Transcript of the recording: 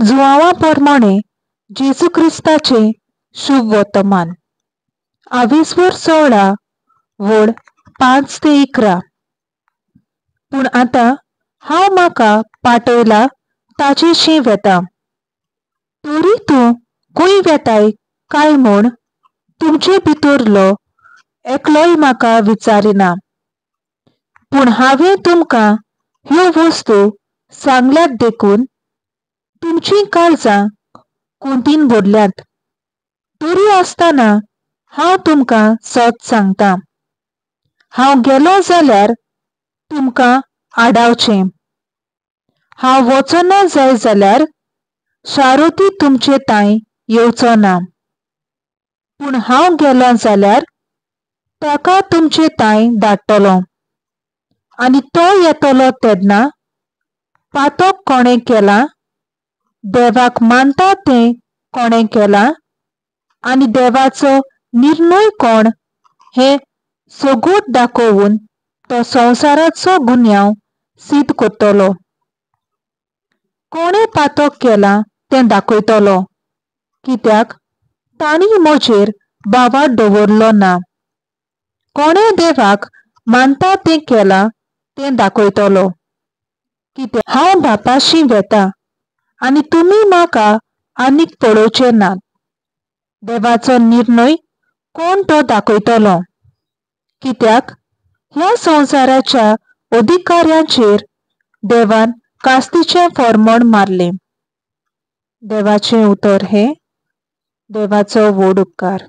जुआंवा पोरमाणें जेजू क्रिस्ताचें शुभ वर्तमान. आवेस्वर 16 वळ 5 ते 11. पूण आतां हांव म्हाका पाटयला ताचेशी वेता. तरी तूं खंय वेताय काय म्हूण तुमचे भितरलो एकलोय म्हाका विचारिना. पूण हांवें तुमकां ह्यो वस्तू सांगल्यात देखून तुमचीं काळजां कोंतीन भरल्यांत. तरी आसतना हांव तुमकां सत सांगता, हांव गेलो जाल्यार तुमकां आडावचें. हांव वचना जाय जाल्यार शारोती तुमचे तांय येवचो ना. पूण हांव गेलो जाल्यार ताका तुमचे तांय धाडटलो. आनी तो येतलो तेन्ना पातक कोणें केलां, देवाक मानता तें कोणें केलां आनी देवाचो निर्णय कोण हें सगूत दाखोवन तो संवसाराचो गुन्यांव सिद्ध करतलो. कोणें पातक केलां तें दाखयतलो, कित्याक तांणी म्हजेर भावार्थ दवरलो ना. कोणें देवाक मानता तें केलां तें दाखयतलो, कित्याक हांव बापाशी वेता आनी तुमी म्हाका आनीक पळोवचे नात. देवाचो निर्णय कोण तो दाखयतलो, कित्याक ह्या संवसाराच्या अधिकाऱ्यांचेर देवान कास्तीचें फॉर्मण मारलें. देवाचें उतर हें देवाचो व्हड उपकार.